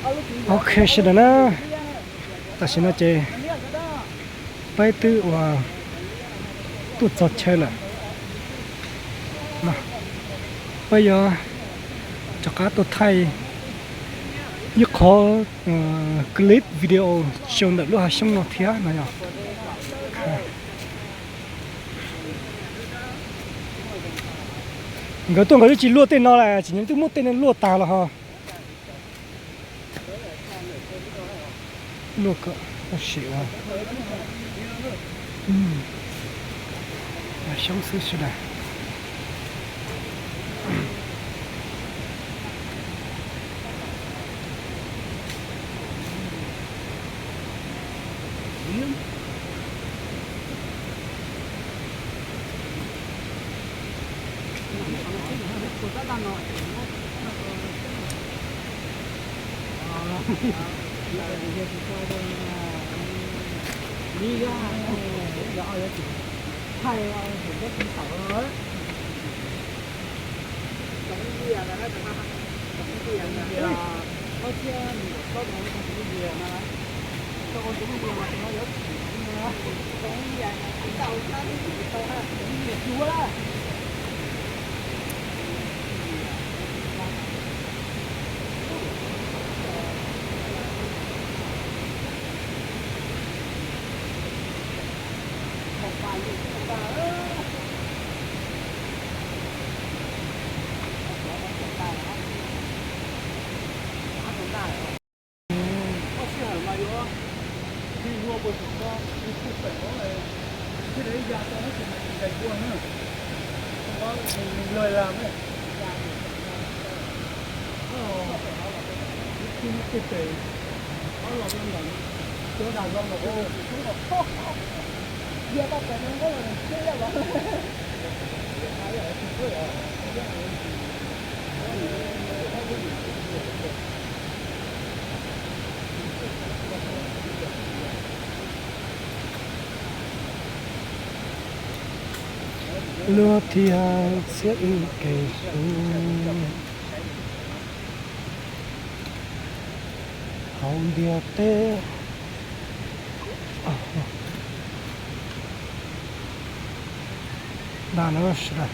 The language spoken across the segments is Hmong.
Ok sawv daws na, tam sim no ces peb twb ua tuaj txog chaw lawm. Peb yuav rov qab tuaj thaij ib qhov clip video show ntawm lub hav xyoob no thiab no yog. Nkawd tuaj nkawd twb tsis luaj tej no las, tsis nyob twb muab tej no luaj tag los ho. Luaj kom tau sim ua xyoob xwb sawv daws. Luag thiab txhiab wb kev hlub, hauv ntiaj teb. Dag no sawv daws.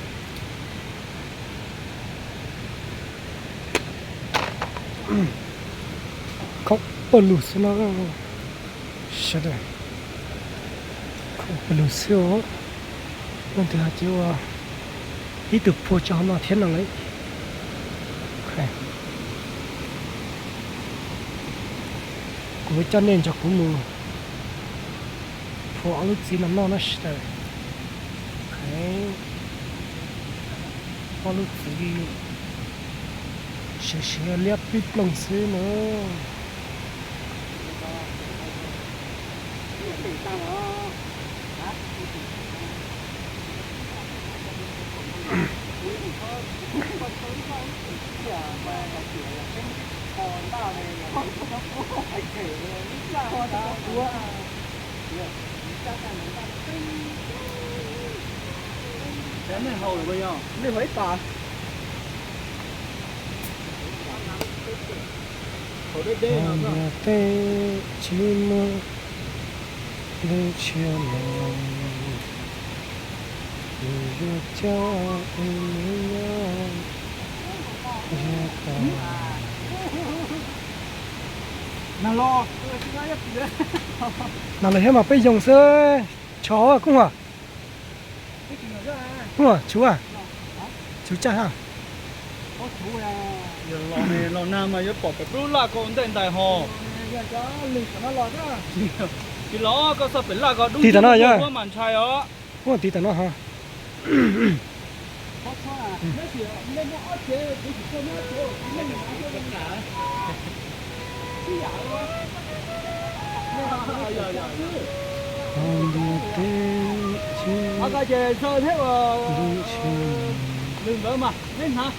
Khaub pawg lug xwb no sawv daws. Khaub pawg lug xwb os. Leej twg hais tias ua ib tug phua tso hauv no thiab no lawm. Kuv coj nej nrog kuv mus phua ob lub txiv no noj na sawv daws. Ob lub txiv siav siav liab pib ploog xwb na. Nej haus lawm yog? Nej haus ib tas. Tej tsis muaj lub tshia los, nws yuav coj ib nyob yog tau. Nag los thiab mas peb yoog xwb. Tsho kuj, kuj tshuav, tshuav tsa ha. Los nag mas yuav pom pem lub laj ko ua ntej ntais ho. Tsis los koj xoj pem laj ko dub. Tig tam no yog, ua tig tam no ha. Ntiaj teb tsis, lwm ntawd mas neb hnav,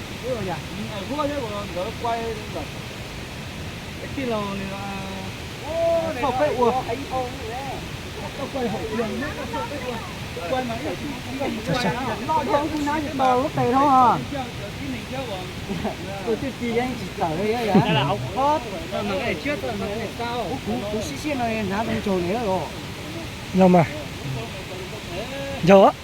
huab thiab nkawd quay lawm. Tij laug nws txhoj peb ua. Lub tes no. Tus twg tis yeej tsis tawm li yom. Kuv, kuv sib siab no hnav zoo nraug li os. Yog mas, yog.